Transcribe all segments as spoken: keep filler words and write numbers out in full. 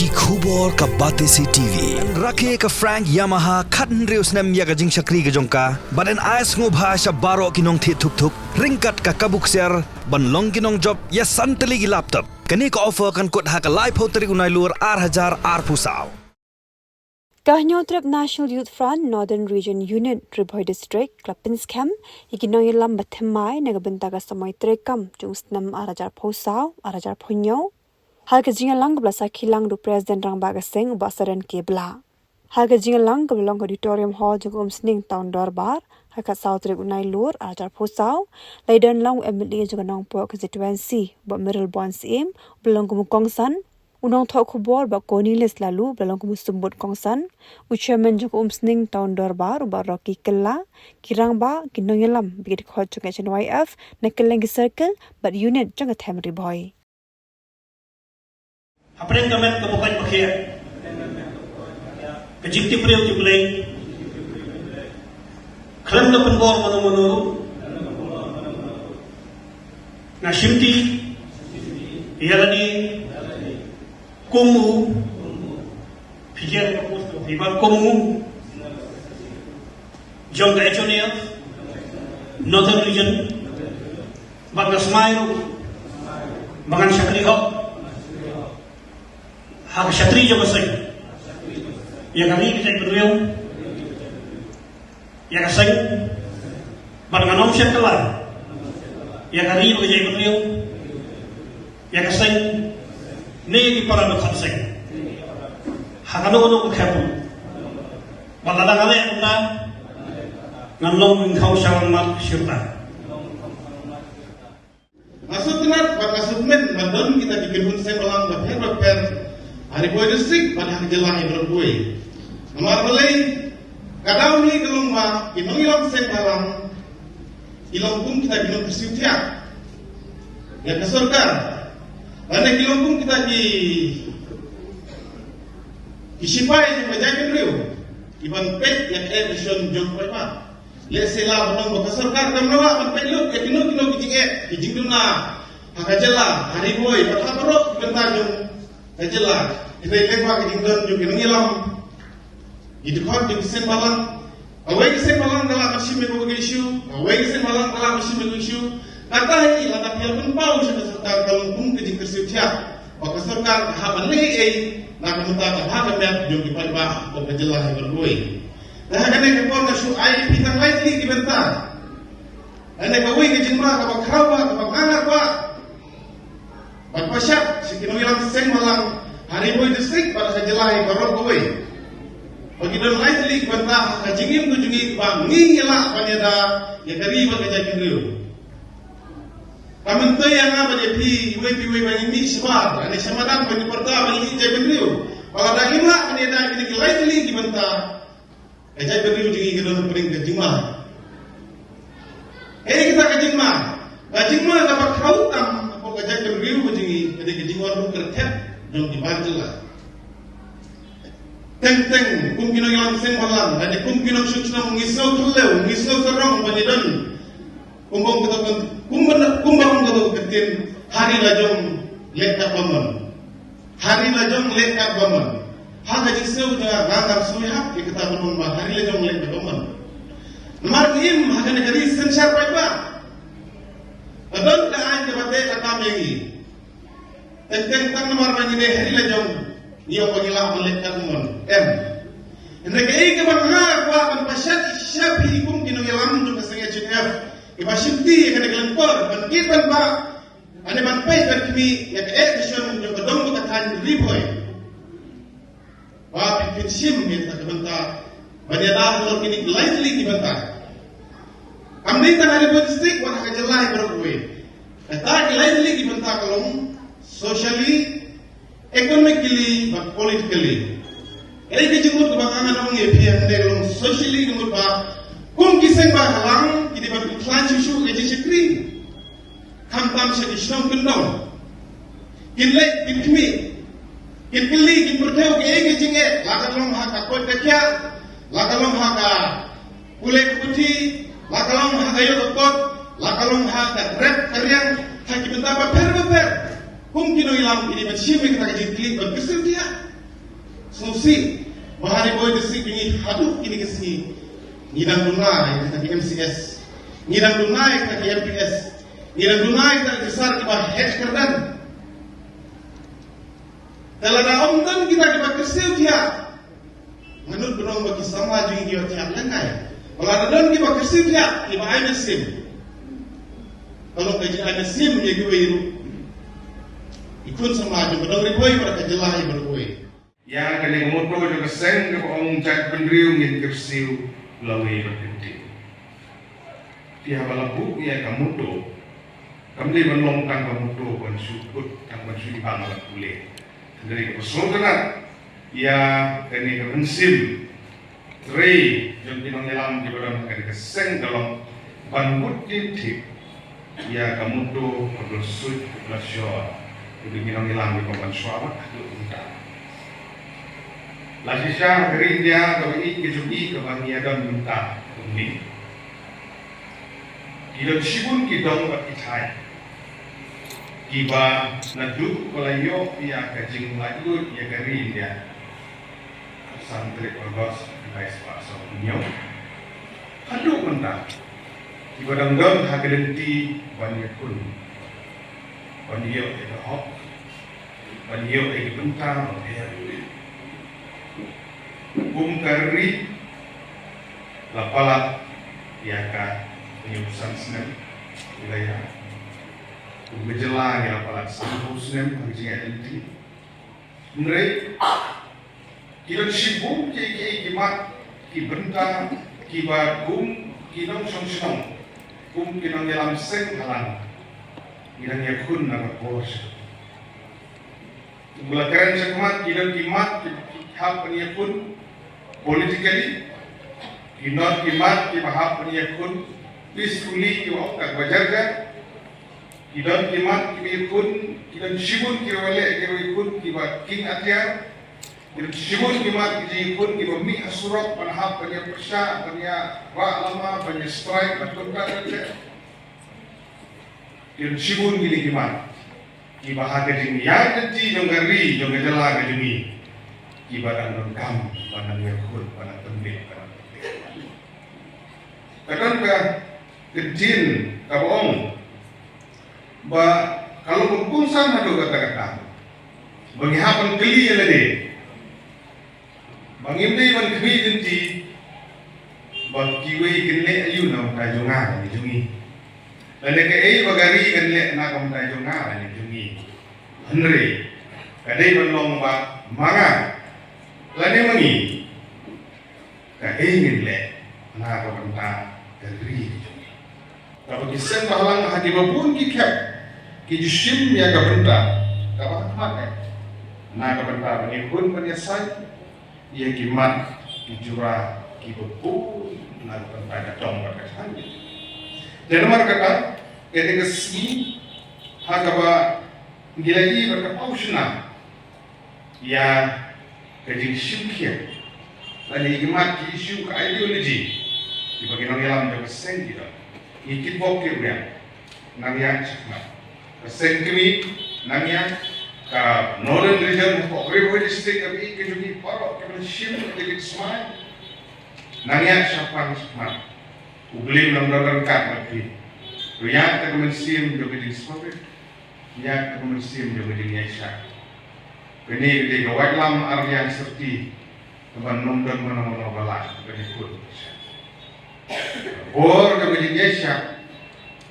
Ki khubor ka Batesi T V. Rakhe ka Frank Yamaha khathynriew snem ïa ka jingshakri ka jong ka. Bad yn ai sngewbha sha baroh ki nongthied thuk thuk ryngkat ka kabu ksiar ban long ki nongjop ïa san tylli ki laptop. Kane ka offer kan kut ha ka laiphew tarik u Nailur ar hajar arphew saw. Ka Hynñiewtrep National Youth Front Northern Region Unit Ri Bhoi District ka la pynskhem ïa ki nongïalam ba thymmai na ka bynta ka samoi treikam jong u snem ar hajar arphew saw ar hajar arphew hynñiew. Ha ka jingïalang kaba la sakhi lang da u President Rangbah ka seng u Bah Seren K Blah. Ha ka jingïalang kaba la long ha Auditorium Hall jong ka Umsning Town Dorbar ha ka khatsaw tarik u Nailur ar hajar arphew saw, la ïadon lang u M L A jong ka Nongpoh Constituency u Bah Mayralborn Syiem uba la long kum u kongsan, u nongthoh khubor Bah Cornelius Laloo uba la long kum u symbud kongsan, u Chairman jong ka Umsning Town Dorbar u Bah Rocky Kylla, ki rangbah, ki nongïalam bad ki dkhot jong ka H N Y F na kylleng ki circle bad unit jong ka Them Ri Bhoi. Hapdeng ka met ka bukain bakhiah, ka jingtip briew tip Blei, khlem da pynbor mano mano ruh, nga shimti ïa lade kum u, phi ïa ka post, phi ba kum u jong ka H N Y F Northern Region, bad nga smai ruh ba ngan shakri hok ha ka shatri jong ka seng ïa ka ri ka jaitbynriew, ïa ka seng, bad ngan ym shet kylla ïa ka ri ka jaitbynriew, ïa ka seng, ne ïa ki para dkhot seng ha kano kano ka khep. Bad lada nga leh kumta, ngan long u khawshaw mat shirta. Nga sngewtynnat bad nga sngewkmen ba don kita ki kynhun seng balang bapher bapher ha Ri Bhoi District bad ha ka jylla hi baroh kawei. Namar balei? Ka daw hi ka long ba ki nongïalam seng balang ki long kum kita ki nongkyrsiew thiah ïa ka sorkar, lane ki long kum kita ki, ki sipai jong ka jaitbynriew kiban peit ïa ka eh ka shon jong ka paidbah. Lehse la ban ong ba ka sorkar kam lah ban peit lut ïa kino kino ki jingeh ki jingduna ha ka jylla, ha Ri Bhoi bad ha baroh ki bynta jong ka jylla. Hynrei lyngba ka jingdon jong ki nongïalam, ki dkhot jong ki seng balang, kawei ka seng balang ka lah ban shim ïa kawei ka issue, kawei ka seng balang ka lah ban shim ïa kawei ka issue. Kata hi lada phi ïa pynpaw sha ka sorkar ka long kum ka jingkyrsiew thiah ba ka sorkar ka hap ban leh ei ei na ka bynta ka bha ka miat jong ki paidbah ka jylla hi baroh kawei. Te ha kane ka por nga shu ai ïa phi tang lai tylli ki bynta. Kane kawei ka jingma kaba khraw bha kaba nga kwah ban pynshai sha ki nongïalam seng balang ha Ri Bhoi District bad ha ka jylla hi baroh kawei, ba ki don lai tylli ki bynta ha ka jingim ka jong ngi ba ngin ïa lah ban ïada ïa ka ri bad ka jaitbynriew. Ka myntoi ïa nga bad ïa phi iwei pa iwei ba ngin mih shabar, lane sha madan ban ïa pyrta ban ïa ïeit jaitbynriew, ba lada ngim lah ban ïada ïa kine ki lai tylli ki bynta, ka jaitbynriew jong ngi ka don hapdeng ka jingma. Kaei kata ka jingma? Ka jingma kaba khraw tam hapoh ka jaitbynriew jong ngi ka dei ka jingwan ruh kyrteng jong ki bar jylla. Teng teng kum ki nongïalam seng balang lane kum ki nongshong shnong ngi sngew khyllem, ngi sngew sarong ban ïadon kumba ong kato, kumba, kumba ong kato ka ktien, ha ri la jong leh katba mon. Ha ri la jong leh katba mon. Ha ka jingsngew jong nga, nga ngam sngew ïahap ïa kata ban ong ba ha ri la jong leh katba mon. Namar ngi im ha kane ka ri synshar paidbah. Ka don ka aiñ kaba teh ka kam ïa ngi. Teng teng tang namar ba ngi dei ha ri la jong, ngi ong ba ngi lah ban leh katba mon. Em. Hynrei kaei kaba nga kwah ban pynshai sha phi kum ki nongïalam jong ka seng H N Y F, kiba shimti ïa kane ka lyngkor ban ïeit ban bah, lane ban peit ban khmih ïa ka eh ka shon jong ka dong bad ka thaiñ Ri Bhoi. Ba phin, phin shim ïa kata ka bynta ban ïada halor kine ki lai tylli ki bynta. Kam dei tang ha Ri Bhoi District, wat ha ka jylla hi baroh kawei. Kata ki lai tylli ki bynta ka long socially, economically bad politically. Kaei ka jingmut kaba nga ngan ong ïa phi hynrei ka long socially, ka mut ba kum ki seng balang ki dei ban pynkhlaiñ shuh shuh ka jingshakri. Khamtam sha ki shnong kyndong. Kin leit, kin khmih, kin kylli, kin pyrthew kaei ka jingeh, la ka long ha ka koit ka khiah, la ka long ha ka pule ka puthi, la ka long ha ka ïoh ka kot, la ka long ha ka rep ka riang, ha ki bynta bapher bapher. Kum ki nongïalam ki dei ban shim ïa kata ka jingkylli ban kyrsiew thiah. Sngewsih ba ha Ri Bhoi District ngi haduh kine ki sngi ngi dang duna ïa kita ki M C S, ngi dang duna ïa kita ki M P S, ngi dang duna ïa kita ki sar kiba heh kyrdan. Te lada ym don kita kiba kyrsiew thiah, nga nud ban ong ba ki samla jong ngi ki ïoh thiah lyngngai. Ba lada don kiba kyrsiew thiah, kiba ai mynsiem, ka long ka jingai mynsiem ïa kiwei ruh ki khun samla jong ka dong Ri Bhoi bad ka jylla hi baroh kawei. Ïa kane ka motto jong ka seng kaba ong, jaitbynriew ngin kyrsiew lawei bad kyntien. Te haba la buh ïa ka motto, kam dei ban long tang ka motto ban shu kut, tang ban shu ibang ban pule. Hynrei kaba sngewtynnat ïa kane ka mynsiem trei jong ki nongïalam kiba don ha kane ka seng ka long ban bud kynthih ïa ka motto kaba la suit kaba la shor. Kaba ngi nongïalam kiba ban shwa bad haduh mynta. La shisha ka ri India kaba ïeit ka jong ngi kaba ngi ïa don mynta kumne, ki don shibun ki dong bad ki thaiñ kiba naduh ba la ïoh ïa ka jinglaitluid ïa ka ri India, san tarik August khatar spah saw phew hynñiew haduh mynta, kiba dang don ha ka lynti ban ïakhun, ban ïoh ïa ka hok, ban ïoh ïa ki bynta ba pher. Kum ka ri la palat ïa ka hynñiew san snem, ïa la ïa. Kum ka jylla ngi la palat sanphew snem ha ka jingïaid lynti. Hynrei ki don shibun kiei kiei ki mat ki bynta kiba kum ki nongshong shnong, kum ki nongïalam seng halang, ngi dang ïakhun na ka por sha. Kum la kren shakhmat, ki don ki mat ki, ki hap ban ïakhun politically, ki don ki mat kiba hap ban ïakhun peacefully, kiba ong ka ba jar jar. Ki don ki mat kiba ïakhun, ki don shibun kiba leh kiba ïakhun kiba king atiar. Ki don shibun ki mat ki jingïakhun kiba mih ha surok ban hap ban ïa pyrshah, ban ïa rah lama, ban ïa strike, ban kumta kumta. Ki don shibun kine ki mat kiba ha ka jingïaid lynti jong ka ri, jong ka jylla ka jong ngi, kiba dang donkam ban nang ïakhun, ban nang pynbeit, ban nang pynbeit. Ka don ka ktien kaba ong ba ka long kongsan haduh katta katta ba ngi hap ban kylli ïa lade, ba ngim dei ban khmih lynti ba kiwei kin leh aïu na ka bynta jong nga lane jong ngi, lane kaei ba ka ri kan leh na ka bynta jong nga lane jong ngi. Hynrei ka dei ban long ba ma nga lane ma ngi, kaei ngin leh na ka bynta ka ri ka jong ngi. Kaba ki seng ba halang ha kiba bun ki khep ki ju shim ïa ka bynta kaba ha khmat eh, na ka bynta ban ïakhun ban ïasaid ïa ki mat ki jura kiba bun na ka bynta ka dong bad ka thaiñ. Te namar kata, kane ka sngi ha kaba ngi la ïohi bad ka paw shynna ïa ka jingshim khia lane ïa ki mat ki issue, ka ideology kiba ki nongïalam jong ka seng ki don. Ngi kitbok kitrwiang, nang ïaid shakhmat. Ka seng kmie, nang ïaid. Ka Northern Region hapoh Ri Bhoi District kaba ïeit ka jong ngi, baroh kiba shim ka jingïeit smai, nang ïaid shaphang shakhmat. U Blei un nang don ryngkat bad phi. To ïaid da ka mynsiem jong ka jingsngewrit, ïaid da ka mynsiem jong ka jingïaishah. Kane ka dei ka waitlam ar liang syrti, kaba ym don mano mano ba lah ban ïakhun. Ka bor jong ka jingïaishah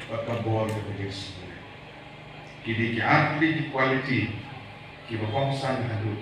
bad ka bor jong ka jingsngewrit, ki dei ki ar tylli ki quality kiba kongsan haduh.